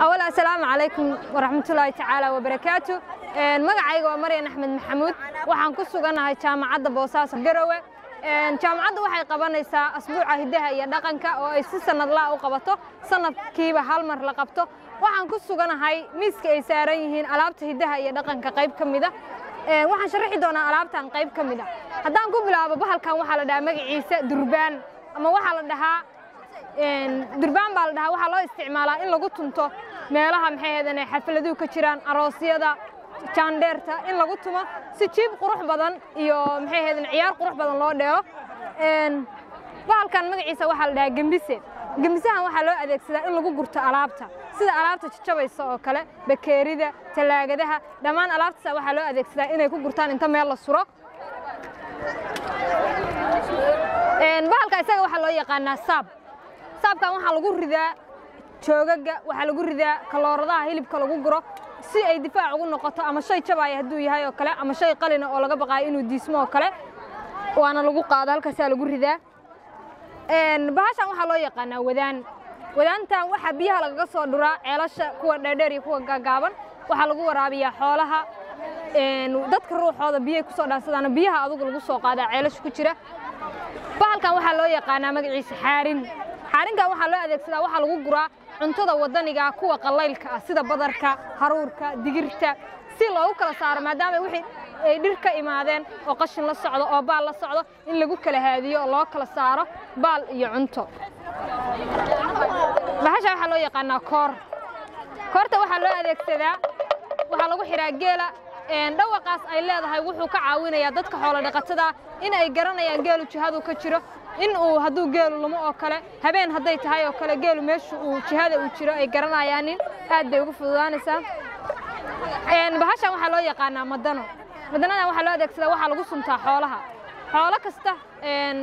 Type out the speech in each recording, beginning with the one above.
Awal, assalaamu calaykum waraxmatullaahi tacaala wabarakaatu. Magacayga waa Maryan Axmed Maxamuud. Waxaan ku suganahay Jaamacadda Boosaaso Garowe. Jaamacadda waxay qabanaysaa asbuuca hiddaha iyo dhaqanka oo ay si sanadlaa u qabato, sanadkiiba hal mar la qabto. Waxaan ku suganahay miiska ay saaran yihiin alaabta hiddaha iyo dhaqanka qayb ka mida. Waxaan sharaxi doonaa alaabtan qayb ka mida. Haddaan ku bilaabo bahalkan, waxaa la dhahaa magaciisa durbaan, ama waxaa la dhahaa durbaan baa la dhahaa. Waxaa loo isticmaalaa in lagu tunto meelaha, maxay ahaydeen, xafladuhu ka jiraan, aroosyada, jaandheerta, in lagu tumo si jiib qurux badan iyo, maxay ahaydeen, ciyaar qurux badan loo dheelo. Bahalkan magaciisa waxaa la dhahaa gembise. Gembisahan waxaa loo adeegsadaa in lagu gurto alaabta, sida alaabta jajabaysa oo kale, bakeerida, talaagadaha, dhammaan alaabtaasa waxaa loo adeegsadaa inay ku gurtaan inta meel la suro. Bahalka isaga waxaa loo yaqaanaa saab. Saabkan waxaa lagu ridaa joogaga, waxaa lagu ridaa kalooradaha hilibka lagu guro si ay difaac ugu noqoto, ama shay jabaaya hadduu yahay oo kale, ama shay qalina oo laga baqaayo inuu diismo oo kale, waana lagu qaado, halkaasaa lagu ridaa. Bahashan waxaa loo yaqaanaa wadaan. Wadaantan waxaa biyaha lagaga soo dhuraa ceelasha, kuwa dheerdheer iyo kuwa gaagaaban. Waxaa lagu waraabiyaa xoolaha, dadka ruuxooda biyay ku soo dhaansadaan, biyaha adugu lagu soo qaadaa ceelasha ku jira. Bahalkan waxaa loo yaqaanaa magaciisa xaarin. Xaarinkan waxaa loo adeegsadaa, waxaa lagu guraa cuntada waddaniga, kuwa qallaylka ah, sida badarka, haruurka, digirta, si loogu kala saaro, maadaama wixii ay dhir ka imaadeen oo qashin la socdo oo baal la socdo, in lagu kala haadiyo oo loo kala saaro baal iyo cunto. Bahasha waxaa loo yaqaanaa koor. Koorta waxaa loo adeegsadaa, waxaa lagu xiraa geela. Dhawaqaas ay leedahay wuxuu ka caawinayaa dadka xoolo dhaqatada in ay garanayaan geelu jihadu ka jiro, in uu hadduu geelu lumo oo kale, habeen hadday tahay oo kale, geelu meesha uu jihada uu jiro ay garanayaanin, aad bay ugu fududaanaysaa. Bahashan waxaa loo yaqaanaa madano. Madanadan waxaa loo adeegsadaa, waxaa lagu suntaa xoolaha, xoolo kasta.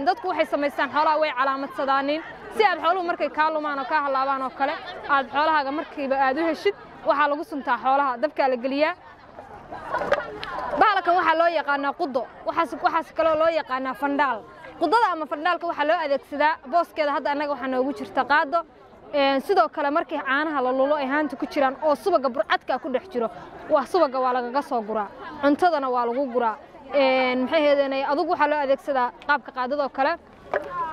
Dadku waxay samaystaan xoolaha way calaamadsadaanin, si aad xooluhu markay kaa lumaan oo kaa hallaabaan oo kale aad xoolahaaga markiiba aad u heshid. Waxaa lagu suntaa xoolaha, dabkaa la geliyaa. Bahalkan waxaa loo yaqaanaa qudo, waxaas kaloo loo yaqaanaa fandhaal. Qudada ama fandhaalka waxaa loo adeegsadaa booskeeda hadda annaga waxaa noogu jirta qaado. Sidoo kale markii caanaha la lulo ay haanta ku jiraan oo subaga burcadka ku dhex jiro, waa subaga waa lagaga soo guraa, cuntadana waa lagu guraa. Maxay heedanay, adugu waxaa loo adeegsadaa qaabka qaadadoo kale.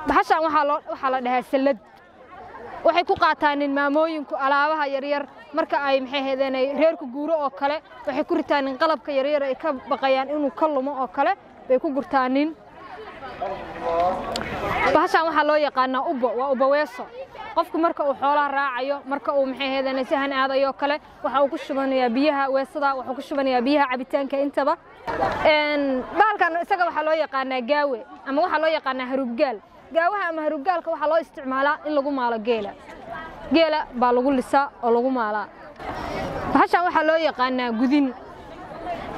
Bahashan waxaa la dhahaa sallad. Waxay ku qaataanin maamooyinku alaabaha yaryar marka ay, maxay heedanay, reerku guuro oo kale. Waxay ku ritaanin qalabka yaryar ay ka baqayaan inuu ka lumo oo kale bay ku gurtaanin. Bahashan waxaa loo yaqaanaa ubbo, waa ubbaweeso. Qofku marka uu xoolaha raacayo, marka uu, maxay heedanay, sahan aadayo kale, waxa uu ku shubanayaa biyaha weesada, wuxuu ku shubanayaa biyaha cabitaanka intaba. Bahalkan isaga waxaa loo yaqaanaa gaawe, ama waxaa loo yaqaanaa haruubgaal. Gaawaha ama haruubgaalka waxaa loo isticmaalaa in lagu maalo geela. Geela baa lagu lisaa oo lagu maalaa. Bahashan waxaa loo yaqaanaa gudin.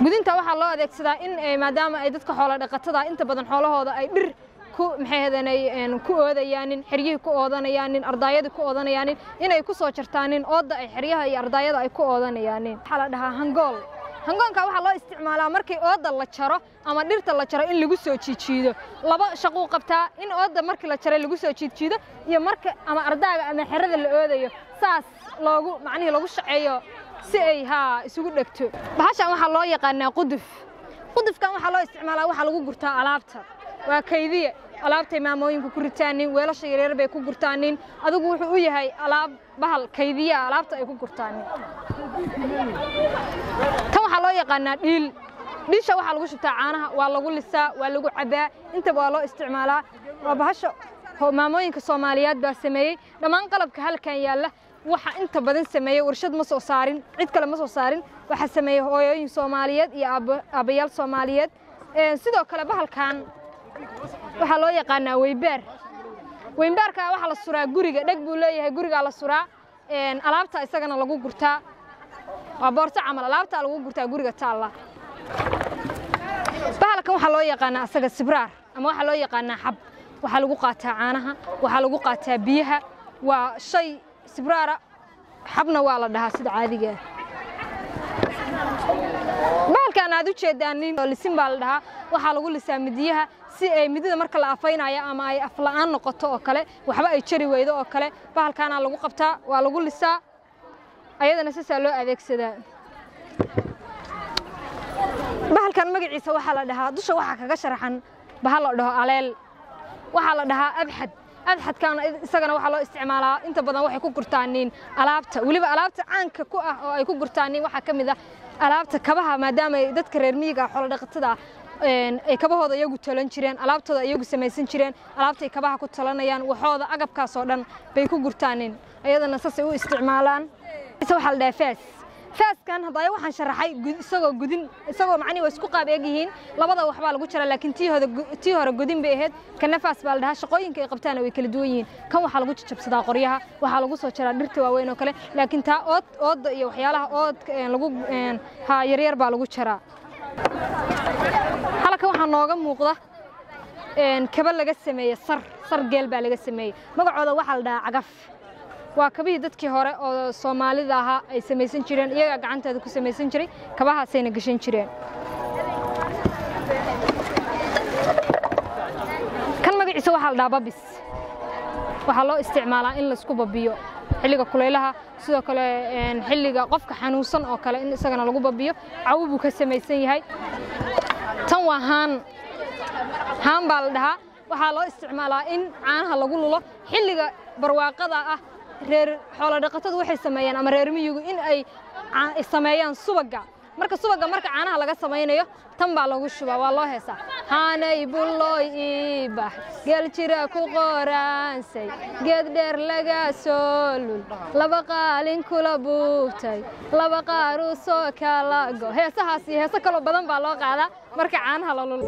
Gudinta waxaa loo adeegsadaa in maadaama ay dadka xoolo dhaqatada inta badan xoolahooda ay dhir ku, maxay heedanay, ku oodayaanin, xeryihii ku oodanayaanin, ardaayadii ku oodanayaanin, inay ku soo jartaanin oodda ay xeryaha iyo ardaayada ay ku oodanayaanin. Waxaa la dhahaa hangool. Hangoonka waxaa loo isticmaalaa markii oodda la jaro ama dhirta la jaro in lagu soo jiijiido. Laba shaquu qabtaa: in oodda markii la jaray lagu soo jiidjiido, iyo marka ama ardaaga ama xerada la oodayo saas loogu macnihii lagu shaceeyo si ay haa isugu dhegto. Bahashan waxaa loo yaqaanaa quduf. Qudufkan waxaa loo isticmaalaa, waxaa lagu gurtaa alaabta, waa kaydiye. Alaabtay maamooyinku ku ritaanin, weelasha yaryar bay ku gurtaanin. Adigu wuxuu u yahay alaab bahal kaydiya alaabta ay ku gurtaanin. Tan waxaa loo yaqaanaa dhiil. Dhiisha waxaa lagu shubtaa caanaha, waa lagu lisaa, waa lagu cabaa, intaba waa loo isticmaalaa. Waa bahasha maamooyinka Soomaaliyeed baa sameeyey. Dhammaan qalabka halkan yaalla waxa inta badan sameeyey, warshad ma soo saarin, cid kale ma soo saarin, waxaa sameeyey hooyooyin Soomaaliyeed iyo aabbayaal Soomaaliyeed. Sidoo kale bahalkan waxaa loo yaqaanaa weybaar. Weynbaarka waxaa la suraa guriga, dheg buu leeyahay, gurigaa la suraa, alaabta isagana lagu gurtaa, waa boorso camal, alaabtaa lagu gurtaa guriga taalla. Bahalkan waxaa loo yaqaanaa asaga sibraar, ama waxaa loo yaqaanaa xab. Waxaa lagu qaataa caanaha, waxaa lagu qaataa biyaha. Waa shay sibraara, xabna waa la dhahaa sida caadiga ah. Bahalkan aad u jeedaan nin lisin baa la dhahaa. Waxaa lagu lisaa midiyaha si ay midida marka la afaynayo ama ay afla'aan noqoto oo kale, waxba ay jari weydo oo kale, bahalkaana lagu qabtaa, waa lagu lisaa. Ayadana saasaa loo adeegsadaa. Bahalkan magaciisa waxaa la dhahaa, dusha waxaa kaga sharaxan bahal la dhaho aleel, waxaa la dhahaa abxad. Abxadkaana isagana waxaa loo isticmaalaa inta badan waxay ku gurtaaniin alaabta, weliba alaabta caanka ku ah oo ay ku gurtaaniin waxaa ka mid ah alaabta kabaha, maadaama ay dadka reer miyiga xoolo dhaqatada ay kabahooda iyagu talan jireen, alaabtooda iyagu samaysan jireen, alaabtay kabaha ku talanayaan, waxooda agabkaas oo dhan bay ku gurtaaniin. Ayadana saasay u isticmaalaan. Waxaa la dhahaa faas. Faaskan haddaya waxaan sharaxay isagoo gudin, isagoo macnihi waa isku qaab eeg yihiin, labada waxbaa lagu jaraa, laakiin tii hore godin bay ahayd, kana faas baa la dhahaa. Shaqooyinka ay qabtaana way kala duwan yihiin. Kan waxaa lagu jajabsadaa qoryaha, waxaa lagu soo jaraa dhirta waaweyn oo kale, laakiin taa ood oodda iyo waxyaalaha oodka lagu ha yaryar baa lagu jaraa. Halkan waxaa nooga muuqda kaba laga sameeyey sar geel baa laga sameeyey, magacooda waxaa la dhahaa cagaf. Waa kabihii dadkii hore oo Soomaalida ahaa ay samaysan jireen, iyagaa gacantooda ku samaysan jiray, kabahaasayna gashan jireen. Kan magaciisa waxaa la dhahaa babis. Waxaa loo isticmaalaa in laisku babiyo xilliga kulaylaha, sidoo kale xilliga qofka xanuunsan oo kale in isagana lagu babiyo. Cawo buu ka samaysan yahay. Tan waa haan, haan baa la dhahaa. Waxaa loo isticmaalaa in caanaha lagu lulo xilliga barwaaqada ah. Reer xoolo dhaqatadu waxay sameeyaan ama reer miyigu in ay sameeyaan subaga. Marka subaga marka caanaha laga samaynayo tan baa lagu shubaa, waa loo heesaa. Haanay bullooy iibax, geel jira ku qoraansay, geed dheer laga soo lul, laba qaalin kula buubtay, laba qaar u soo kala go. Heesahaas iyo heeso kaloo badan baa loo qaadaa marka caanaha la lulo.